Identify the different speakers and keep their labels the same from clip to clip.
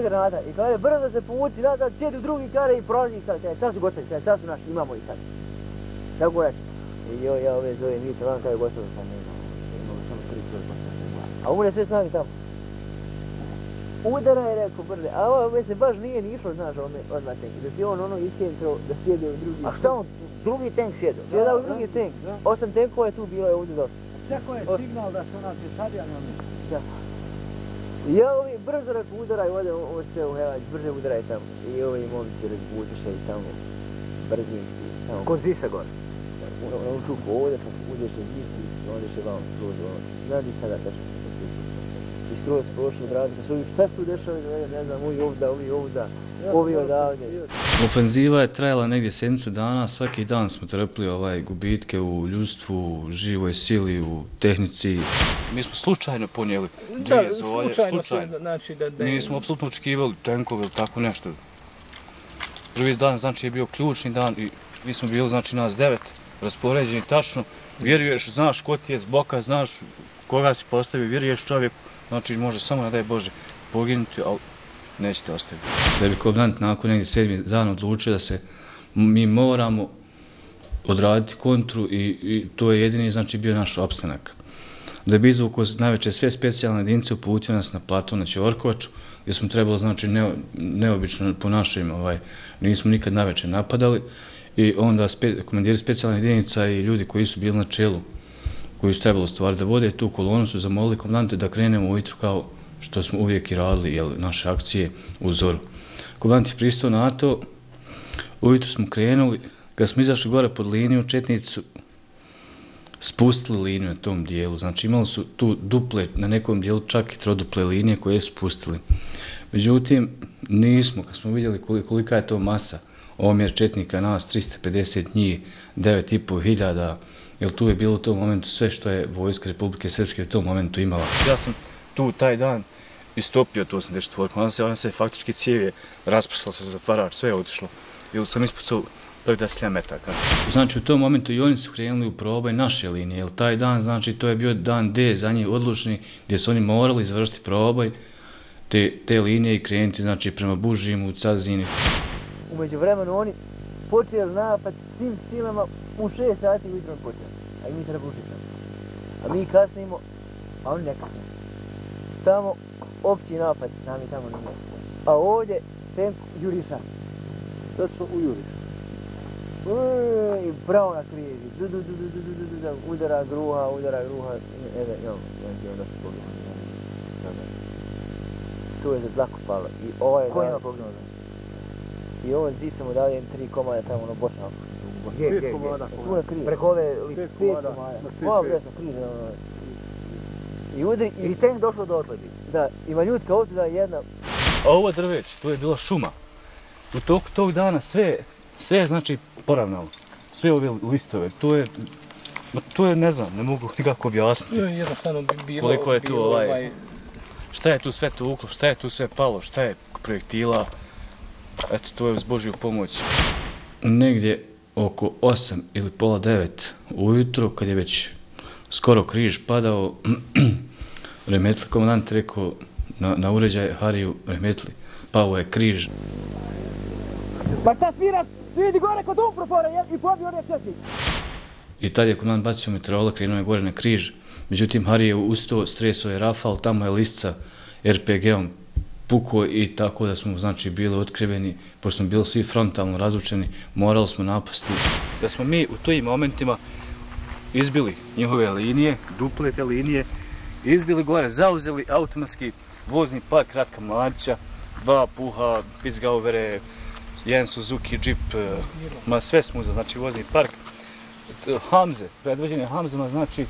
Speaker 1: granata. I kaže, brzo se povuci nazad, sjedi u drugi kare i prolazi ih sad. Sad su gotovi, sad su naši, imamo ih sad. Tako reći. I ja ove zovem vidite, vam kaže gotovo sad imamo samo 3%. A umre sve snage tamo. Udara je rekao brde, a ovo se baš nije ni išlo, znaš, odmah tank. Da si on ono iskentrao da sjede u drugi. A šta on, drugi tank sjedio? Sjedao u drugi tank. 8 tankova je tu bilo, je ovdje došlo.
Speaker 2: Čeko je signal da su nas pješadijani oni.
Speaker 1: Da. I ja ovi brzo rekao udaraj ovdje, ovo sve u Helać, brže udaraj tamo. I ovi momci razbudiše i tamo, brzinski, tamo.
Speaker 2: Ko zisa gore?
Speaker 1: Ono čuku ovdje, pa udeše zisi, onda se vam skroz ono. Znaš i sada tačno se potpisati. I skroz prošlo odradi, pa su ovi šta tu dešava, ne znam, ovi ovda, ovi odavdje.
Speaker 3: Ofenziva je trajala negdje sedmicu dana, svaki dan smo trpili gubitke u ljudstvu, u živoj sili, u tehnici. Mi smo slučajno ponijeli dvije zolje, slučajno. Nismo apsolutno očekivali tenkove ili tako nešto. Prvi dan znači je bio ključni dan i mi smo bili znači nas 9 raspoređeni tačno. Vjeruješ, znaš ko ti je s boka, znaš koga si postavio, vjeruješ čovjek, znači može samo ne daj Bože poginuti, ali nećete ostaviti. Da bi komandant nakon negdje 7. dan odlučio da se mi moramo odraditi kontru i to je jedini znači bio naš opstanak. Da bi izvukao najveće sve specijalne jedinice uputio nas na platon na Ćorkovaču gdje smo trebali znači neobično po našim, nismo nikad najveće napadali i onda komandiri specijalnih jedinica i ljudi koji su bili na čelu, koji su trebali stvari da vode tu kolonu su zamolili komandante da krenemo ujutro kao što smo uvijek i radili, naše akcije u zoru. Komandant je pristao na to, ujutro smo krenuli, kad smo izašli gore pod liniju, četnici su spustili liniju na tom dijelu, znači imali su tu duple, na nekom dijelu čak i troduple linije koje su spustili. Međutim, nismo, kad smo vidjeli kolika je to masa, omjer četnika nas, 350 njih, 9.500, jer tu je bilo u tom momentu sve što je vojska Republike Srpske u tom momentu imala. Ja sam tu taj dan istopio tu 84. Ona se faktički cijev rasprsala se zatvarač, sve je otišlo. Ili sam ispucao prvih 10 metaka. Znači u tom momentu i oni su krenuli u probaj naše linije, jer taj dan, znači to je bio dan D za njih odlučni, gdje su oni morali izvršiti probaj te linije i krenuti znači prema Bužimu, Cazini.
Speaker 1: Umeđu vremenu oni počeli napad svim silama u 6 sati ujutro počeli, a i mi treba ušiti. A mi kasnimo, a oni ne kasnimo. Tamo opći napad, nami tamo nije. A ovdje tank juriša.
Speaker 2: Sad smo u jurišu.
Speaker 1: I bravo na križi, udara gruha, onda se poginuo. Tu je za dlaku palo. Ko ima poginuo? I ovo zisamo dalje 3 komada tamo ono bočno.
Speaker 2: Gdje komada?
Speaker 1: Tu na križ. Preko ove 5 komada. Ovo gdje sam križ. I udri, i tank došlo do otlebi. Da, ima ljudka ovdje da je jedna.
Speaker 3: A ovo drveć, tu je bila šuma. U toku tog dana sve je znači poravnalo. Sve ove listove, to je ne znam, ne mogu nikako objasniti.
Speaker 2: Jednostavno bi bilo...
Speaker 3: Koliko je tu šta je tu sve tuklo, šta je tu sve palo, šta je projektila. Eto, to je uz Božju pomoć. Negdje oko 8 ili pola 9 ujutro, kad je već skoro križ padao, Remetli komandant rekao na uređaj Hariju Remetli, pao je križ.
Speaker 1: Pa šta svira, vidi gore kod Umprofora i pobio one četnik.
Speaker 3: I tad je komandant bacio meteorola, krenuo je gore na križ. Međutim, Hari je ustao, stresao je rafal, tamo je lisca RPG-om pukao i tako da smo znači bili otkriveni, pošto smo bili svi frontalno razvučeni, morali smo napasti. Da smo mi u tim momentima izbili njihove linije, duple te linije, izbili gore, zauzeli automatski vozni park Ratka Mladića, 2 Puha, Pizgauvere, jedan Suzuki Jeep, sve smo uzeli, znači vozni park. Hamze, predvođene Hamzama, znači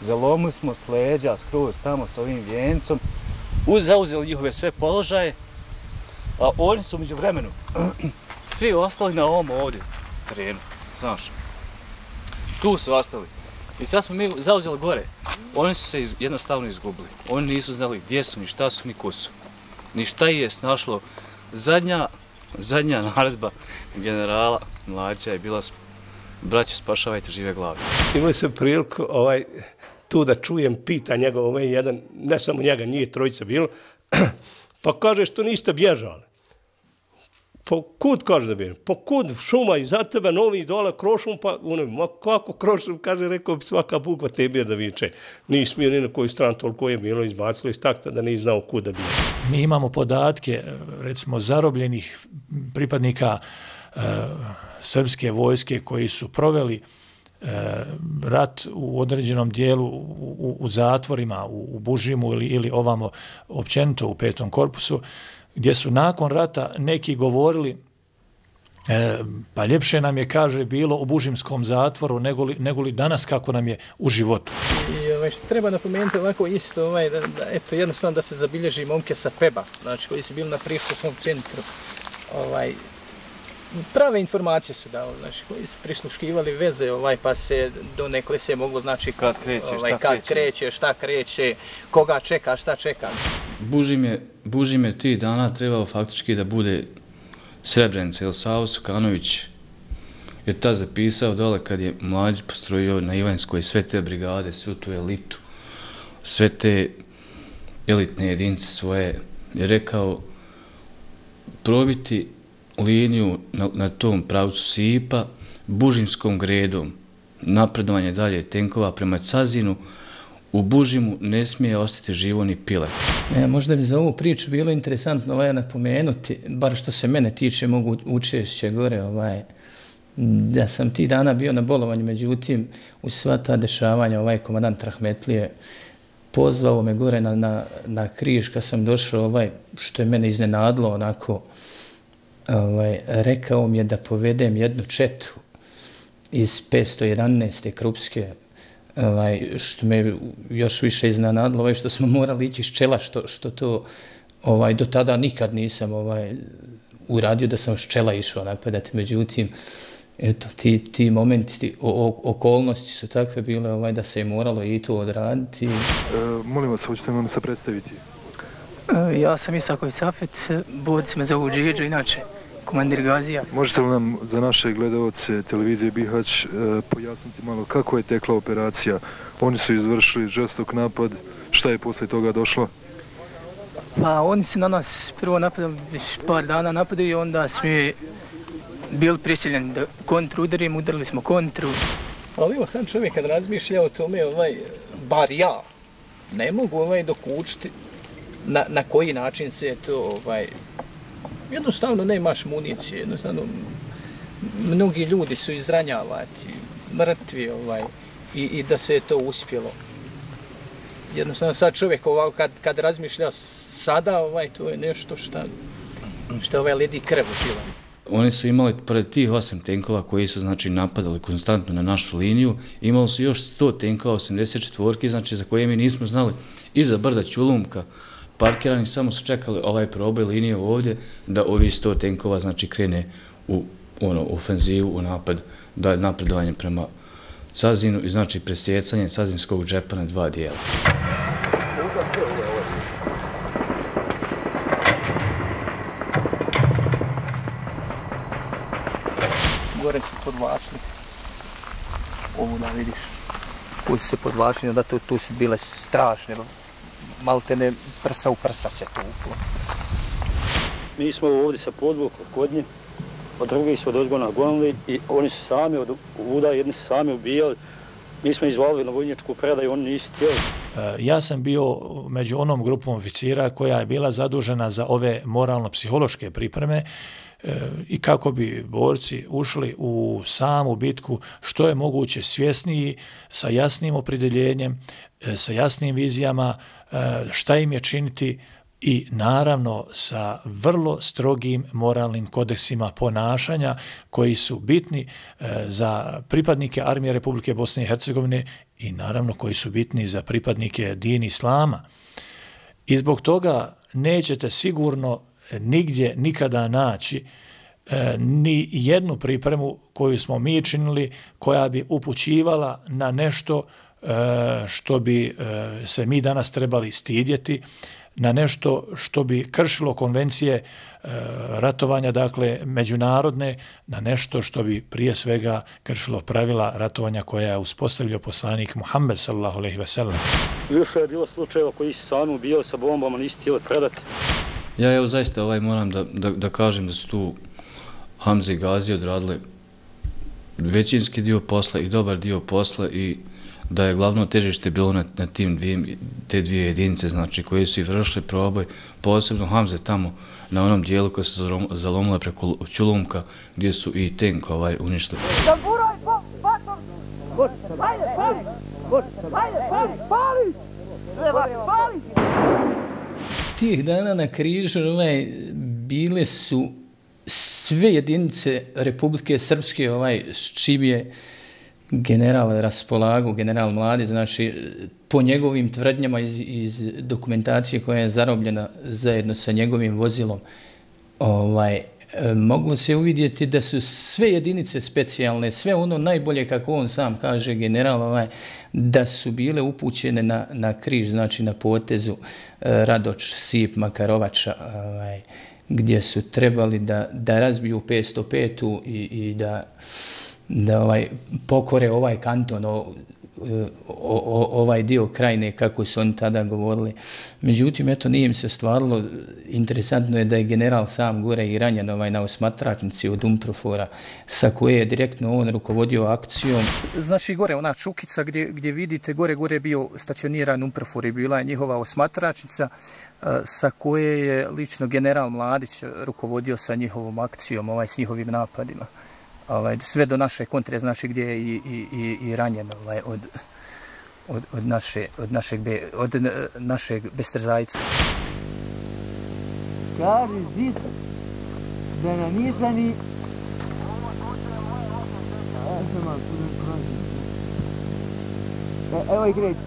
Speaker 3: zalomili smo s leđa, skroz tamo sa ovim vijencom, zauzeli njihove sve položaje, a oni su među vremenu svi ostali na ovom ovdje terenu, znaš. Tu su ostali. I sad smo mi zauzeli gore. Oni su se jednostavno izgubili. Oni nisu znali gdje su, ni šta su, ni ko su. Ni šta je snašlo. Zadnja naredba generala Mladića je bila braćo, spašavajte žive glave.
Speaker 4: Imali se priliku tu da čujem, pita njegov jedan, ne samo njega, nije trojica bilo, Pa kaže što niste bježali. Pa kud kaže da bježali? Pa kud šuma iza tebe, novi dole, krošum, pa ma kako krošum, kaže, rekao bi svaka bukva tebi da viče. Nije smio ni na koju stranu, toliko je bilo izbacilo iz takta da nije znao kud da bježe.
Speaker 5: Mi imamo podatke, recimo, zarobljenih pripadnika srpske vojske koji su proveli rat u određenom dijelu u zatvorima, u Bužimu ili ovamo općenito u 5. korpusu, gdje su nakon rata neki govorili pa ljepše nam je, kaže, bilo u bužimskom zatvoru nego li danas kako nam je u životu.
Speaker 6: I treba napomenuti ovako isto, eto, jednostavno da se zabilježi momke sa Peba, znači koji su bili na priškolskom centru, prave informacije su davali, znači koji su prisluškivali veze, pa se donekle se moglo, znači
Speaker 3: kad kreće,
Speaker 6: šta kreće, koga čeka, šta čeka.
Speaker 3: Bužim je 3 dana trebalo faktički da bude Srebrenica, jer Savo Sukanović je tad zapisao dole kad je Mladić postrojio na Ivanjskoj sve te brigade, svu tu elitu, sve te elitne jedinice svoje, je rekao probiti liniju na tom pravcu Sipa, Bužimskom gredom, napredovanje dalje tenkova prema Cazinu, u Bužimu ne smije ostati živo ni pile.
Speaker 6: Možda bi za ovu priču bilo interesantno napomenuti, bar što se mene tiče, mogu učešće gore, da sam ti dana bio na bolovanju, međutim, u sva ta dešavanja, komandant Rahmetlije pozvao me gore na križ kad sam došao, što je mene iznenadilo, onako, rekao mi je da povedem jednu četu iz 511. Krupske, što me još više iznenadilo, što smo morali ići iz Čela, što to do tada nikad nisam uradio da sam s Čela išao napadati. Međutim, eto, ti momenti, okolnosti su takve bile da se je moralo i to odraditi.
Speaker 7: Molim vas, hoćete nam se predstaviti?
Speaker 6: Ja sam Isaković Safet, borci me zovu Džeđo, inače komandir Gazija.
Speaker 7: Možete li nam za naše gledalce televizije Bihać pojasniti malo kako je tekla operacija? Oni su izvršili žestok napad, šta je posle toga došlo?
Speaker 6: Pa oni su na nas prvo napadali, par dana napadali i onda smo bili prisiljeni da kontru udarimo, udarili smo kontru. Ali evo sam čovjek kad razmišlja o tome, bar ja, ne mogu dokučiti na koji način se to, jednostavno nemaš municije, jednostavno mnogi ljudi su izranjavati, mrtvi, i da se je to uspjelo. Jednostavno sad čovjek kad razmišlja sada, to je nešto što ledi krv u žilama.
Speaker 3: Oni su imali, pored tih 8 tenkova koji su, znači, napadali konstantno na našu liniju, imali su još 100 tenkova, 84-ki, znači, za koje mi nismo znali, iza brda Ćulumka, parkirani, samo su čekali proboj linije ovdje, da ovi 100 tenkova, znači, krene u ofenzivu, u napredovanje prema Cazinu i, znači, presjecanje Cazinskog džepa na 2 dijela.
Speaker 6: Gore su podvlačili. Ovo da vidiš. Koji su se podvlačili, da tu su bile strašne. Maltene prsa u prsa se tu uplo.
Speaker 8: Mi smo ovdje sa podvuka kod nje, od drugih su od ozgona gonili i oni su sami od uda, jedni su sami ubijali. Mi smo izvalili na vojničku predaju, oni nisu htjeli.
Speaker 5: Ja sam bio među onom grupom oficira koja je bila zadužena za ove moralno-psihološke pripreme i kako bi borci ušli u samu bitku što je moguće svjesniji, sa jasnim opredeljenjem, sa jasnim vizijama, šta im je činiti i naravno sa vrlo strogim moralnim kodeksima ponašanja koji su bitni za pripadnike Armije Republike Bosne i Hercegovine i naravno koji su bitni za pripadnike din Islama. I zbog toga nećete sigurno nigdje nikada naći ni jednu pripremu koju smo mi činili koja bi upućivala na nešto što bi se mi danas trebali stidjeti, na nešto što bi kršilo konvencije ratovanja, dakle međunarodne, na nešto što bi prije svega kršilo pravila ratovanja koja je uspostavio poslanik Muhammed sallallahu alejhi ve sellem.
Speaker 8: Više je bilo slučajeva koji su sami ubijali sa bombama, nisu htjeli predati.
Speaker 3: Ja evo zaista moram da kažem da su tu Hamza i Gazi odradili većinski dio posla i dobar dio posla i da je glavno težište bilo na te dvije jedinice, znači koje su i vršili proboj, posebno Hamza tamo na onom dijelu koje se zalomile preko Čulumka gdje su i tank uništili.
Speaker 6: Tih dana na križu bile su sve jedinice Republike Srpske s čim je general raspolagao, general Mladić, znači po njegovim tvrdnjama iz dokumentacije koja je zarobljena zajedno sa njegovim vozilom, moglo se uvidjeti da su sve jedinice specijalne, sve ono najbolje kako on sam kaže general, da su bile upućene na križ, znači na potezu Radoč, Sip, Makarovača, gdje su trebali da razbiju 505 i da pokore ovaj kanton, ovaj dio Krajine, kako su oni tada govorili. Međutim, eto, nije im se ostvarilo. Interesantno je da je general sam gore i ranjen na osmatračnici od Umprofora, sa koje je direktno on rukovodio akcijom. Znači, gore ona Čukica gdje vidite, gore je bio stacioniran Umprofor i bila je njihova osmatračnica, sa koje je lično general Mladić rukovodio sa njihovom akcijom, s njihovim napadima. Sve do naše kontre, znači gdje je i ranjen od našeg Bestrzajca.
Speaker 1: Kaži Zid da na Nišani...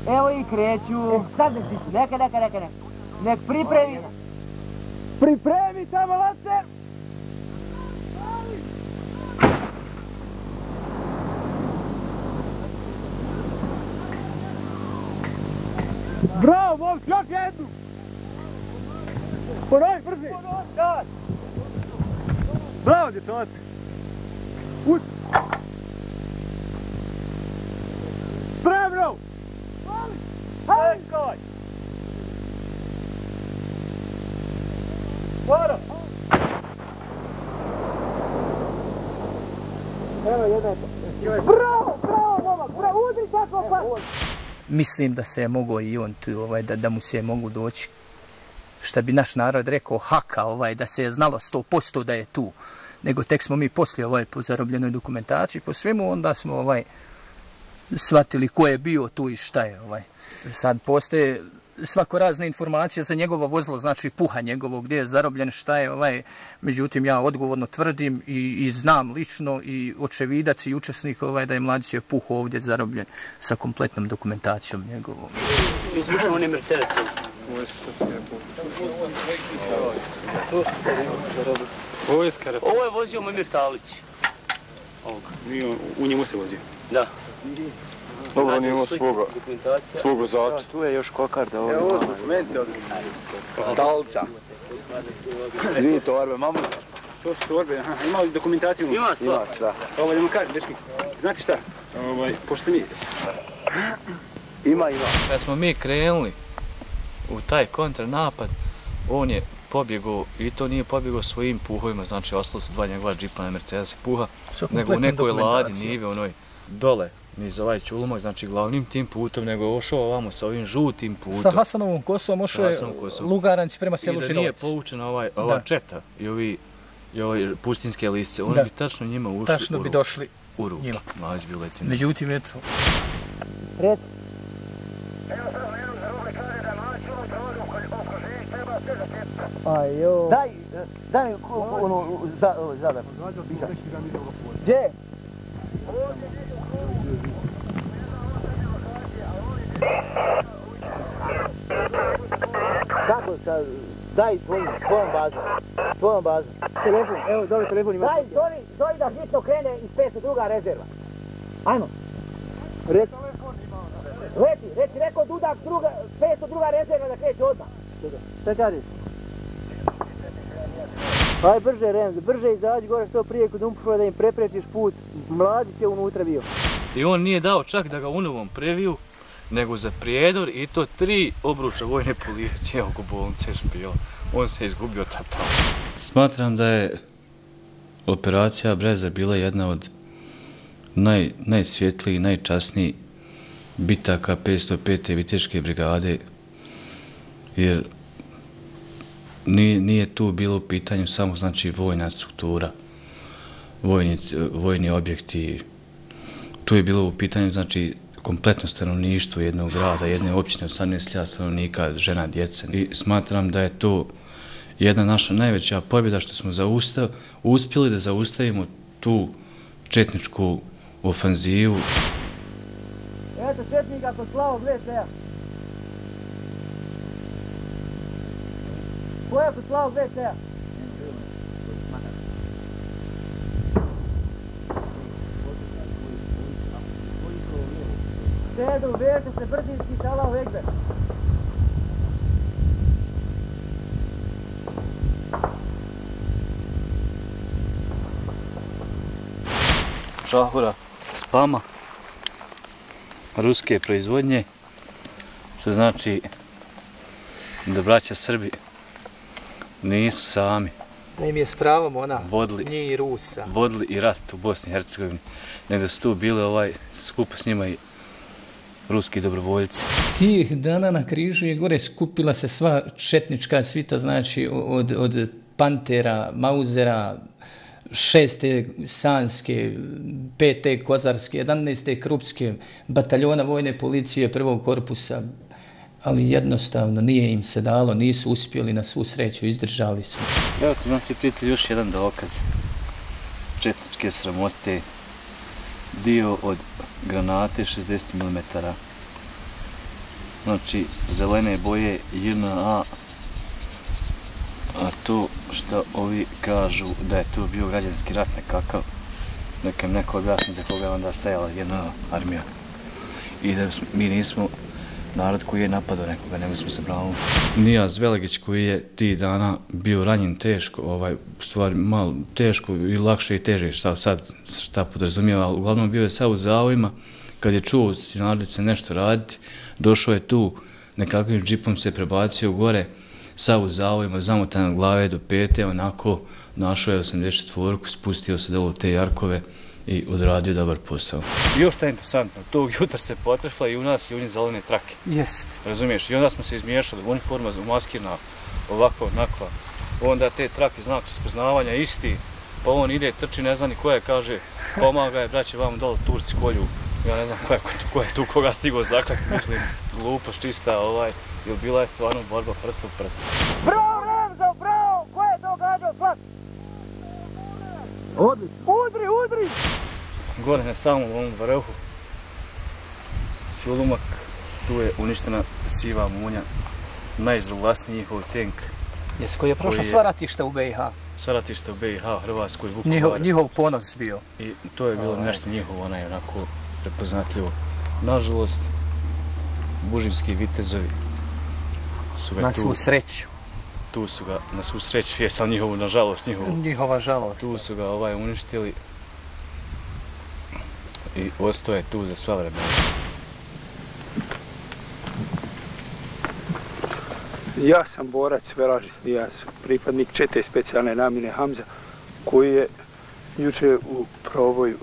Speaker 1: Evo i kreću. Sad ne stići, neka. Nek pripremi. Pripremi tamo, laser!
Speaker 2: Bravo, momci, još jednu! Ponovi, brzi! Bravo, dječaci! Ući! Spremno! Hajde! Moro! Evo jedan. Bravo, momak! Bravo, udri tako pa!
Speaker 6: Mislim da se je mogao i on tu, da mu se je mogu doći, šta bi naš narod rekao, haka, da se je znalo 100% da je tu. Nego tek smo mi poslije po zarobljenoj dokumentaciji, po svemu, onda smo shvatili ko je bio tu i šta je. Sad postoje svako razne informacije za njegovo vozilo, znači puha njegovo, gdje je zarobljen, šta je. Međutim, ja odgovorno tvrdim i znam lično i očevidac i učesnik da je Mladić je puh ovdje zarobljen sa kompletnom dokumentacijom njegovom.
Speaker 8: Izvučemo one Mercedese. Ovo je vozio Momir Tavlić.
Speaker 2: U njemu se vozio?
Speaker 8: Da.
Speaker 7: Dobro, on ima svog vozača.
Speaker 1: Tu je još kokarda ovdje.
Speaker 2: Evo dokumenti od Talca.
Speaker 1: Dvije torbe, mamu.
Speaker 2: To su torbe, ima li dokumentaciju?
Speaker 8: Ima sve.
Speaker 2: Da mu kažem, dečki, znate šta? Pošto se mi...
Speaker 1: Ima.
Speaker 3: Kad smo mi krenuli u taj kontranapad, on je pobjegao, i to nije pobjegao svojim puhovima, znači ostalo su dva njegova džipa na Mercedes puha, nego u nekoj ladi, nive, onoj dole, niz ovaj Čulumak, znači glavnim tim putom, nego je ošao ovamo sa ovim žutim putom.
Speaker 6: Sa Hasanovom kosom ošao je Lugaranci prema selu Žinovac.
Speaker 3: I da nije povučena ova četa i ove pustinske lisce, oni bi tačno njima ušli
Speaker 6: tačno bi došli
Speaker 3: u ruke. Mladić bi uletio.
Speaker 6: Međutim, eto.
Speaker 1: Red. Ajo. Daj mi ono zadar. Gdje? Kako sad? Daj tvojom bazu. Telefon, evo dole telefon ima. Daj, zori da hitno krene iz 502. rezerva. Ajmo. Reci, rekao Dudak, 502. rezerva da kreće odmah. Šta kažeš? Aj brže Remzi, brže izađi gore što prije kod Umprofora da im preprečiš put. Mladić je unutra bio.
Speaker 3: I on nije dao čak da ga unovom previju, nego za prijedor i to 3 obruča vojne policije oko bolnice su bila. on se izgubio totalno. Smatram da je operacija Breza bila jedna od najsvjetlijih, najčasnijih bitaka 505. viteške brigade, jer nije tu bilo u pitanju samo znači vojna struktura, vojni objekti, tu je bilo u pitanju znači kompletno stanovništvo jednog grada, jedne općine, 18.000 stanovnika, žena, djece. I smatram da je to jedna naša najveća pobjeda što smo uspjeli da zaustavimo tu četničku ofanzivu.
Speaker 2: Eto četnika kod Slavog WC-a. Koja kod Slavog WC-a? Sedu, vežite se brzinski, Salah Ekber.
Speaker 3: Šahura spama ruske proizvodnje, što znači da braća Srbi nisu sami.
Speaker 6: Da im je s pravom ona, njih i Rusa.
Speaker 3: Vodili i rat u Bosni i Hercegovini, nego da su tu bili skupo s njima i ruski dobrovoljci.
Speaker 6: Tih dana na križu je gore skupila se sva četnička svita, znači od Pantera, Mauzera, 6. Sanske, 5. Kozarske, 11. Krupske, bataljona vojne policije 1. korpusa, ali jednostavno nije im se dalo, nisu uspjeli, na svu sreću, izdržali su.
Speaker 3: Evo ti, znači, prijatelj, još jedan dokaz četničke sramote, dio od granate 60 mm, znači zelene boje JNA, a to što ovi kažu da je to bio građanski rat nekakav, neka im neko objasni za koga je onda stajala JNA armija i da mi nismo narod koji je napadao nekoga, nego smo se branili. Nijaz Velegić koji je tih dana bio ranjen teško, u stvari malo teško i lakše i teže šta podrazumijeva, ali uglavnom bio je sav u zavojima, kad je čuo Sinardice nešto raditi, došao je tu, nekakvim džipom se prebacio gore, sav u zavojima, zamotan od glave do pete, onako našao je 84-ku, spustio se dole u te jarkove i odradio dobar posao. I još što je interesantno, tog jutra se potrefla i u nas i u njih zelene trake.
Speaker 6: Jest.
Speaker 3: Razumiješ? I onda smo se izmiješali, uniforma umaskirna, ovakva, onakva. Onda te trake znak raspoznavanja isti, pa on ide, trči, ne zna ni koja, kaže, pomaga je, braće, vam dole Turci kolju. Ja ne znam ko je tu koga stigao zaklati, mislim, glupost čista, jer bila je stvarno borba prsa u prsa.
Speaker 2: Bravo, Remzo, bravo! Ko je to gađao slat? Odlično. Udri!
Speaker 3: Gore na samom ovom vrhu, Čulumak, tu je uništena siva munja, najzglasniji njihov tank.
Speaker 6: Jes, koji je prošao sva ratišta u BiH.
Speaker 3: Sva ratišta u BiH, Hrvatskoj, Vukovaru.
Speaker 6: Njihov ponos bio.
Speaker 3: I to je bilo nešto njihovo, onako prepoznatljivo. Nažalost, bužimski vitezovi su ga tu...
Speaker 6: Na svu sreću.
Speaker 3: Tu su ga, na svu sreću, je sam njihovu, nažalost,
Speaker 6: njihova žalost.
Speaker 3: Tu su ga uništili i ostao je tu za sva vremena.
Speaker 9: Ja sam borac Velažis Nijaz, pripadnik čete specijalne namjene Hamza, koji je juče u proboju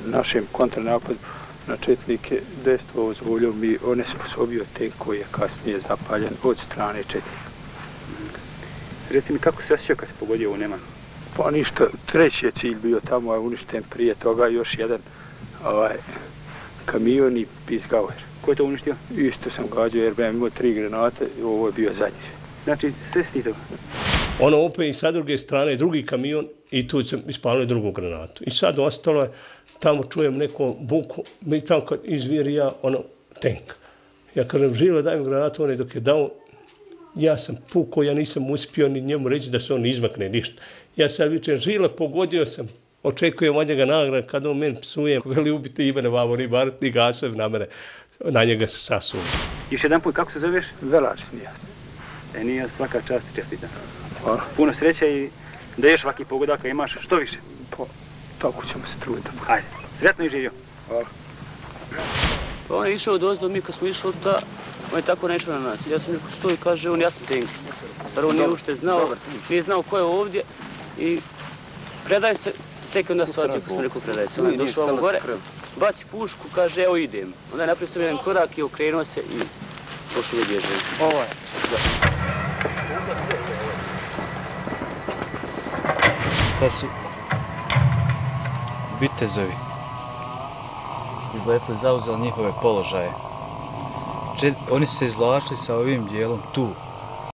Speaker 9: našem kontranapadu na četnike dejstvovao s voljom i onesposobio tank koji je kasnije zapaljen od strane četnika.
Speaker 10: Reci mi, kako se osjećao kad se pogodio u Neman?
Speaker 9: Pa ništa, treći je cilj bio tamo, a uništen prije toga još jedan kamion i Pisgauer.
Speaker 10: Ko je to uništio?
Speaker 9: Isto sam gađao jer bi imao 3 granate i ovo je bio zadnji.
Speaker 10: Znači, sve si ti to?
Speaker 4: Ono opet i sa druge strane drugi kamion i tu sam ispalio drugu granatu. I sad ostalo je, tamo čujem neku buku, mi tamo kad izvirija tank. Ja kažem, Žile, daj mi granatu, on je dok je dao, ja sam pukao, ja nisam uspio ni njemu reći da se on izmakne ništa. Ja sad vičem, Žile, pogodio sam, očekujem od njega nagrad, kad on meni psuje, veli ubiti imene vamo, ni barat, ni gasev na mene, na njega se sasuo.
Speaker 10: Još jedan put, kako se zoveš?
Speaker 9: Velažis Nijaz.
Speaker 10: Nijaz, svaka čast i čestitam.
Speaker 9: Hvala.
Speaker 10: Puno sreće i da još ovakvih pogodaka imaš, što više?
Speaker 9: Pa, tako ćemo se truditi.
Speaker 10: Ajde, sretno i živio.
Speaker 9: Hvala.
Speaker 11: On je išao dozdo, mi kad smo išli da On je tako nečeo na nas. Ja sam rekao, stoj, kaže on, ja sam Tenki. Jer on nije ušte znao, nije znao ko je ovdje i predaje se, tek onda shvatio ko sam rekao predaje se. On je došao ovo gore, baci pušku, kaže evo idem. Onda je napravio sam jedan korak i okrenuo se i pošao da bježe.
Speaker 1: Ovo je.
Speaker 3: To su vitezovi. Izletili, zauzeli njihove položaje. Oni su se izvlačili sa ovim dijelom tu.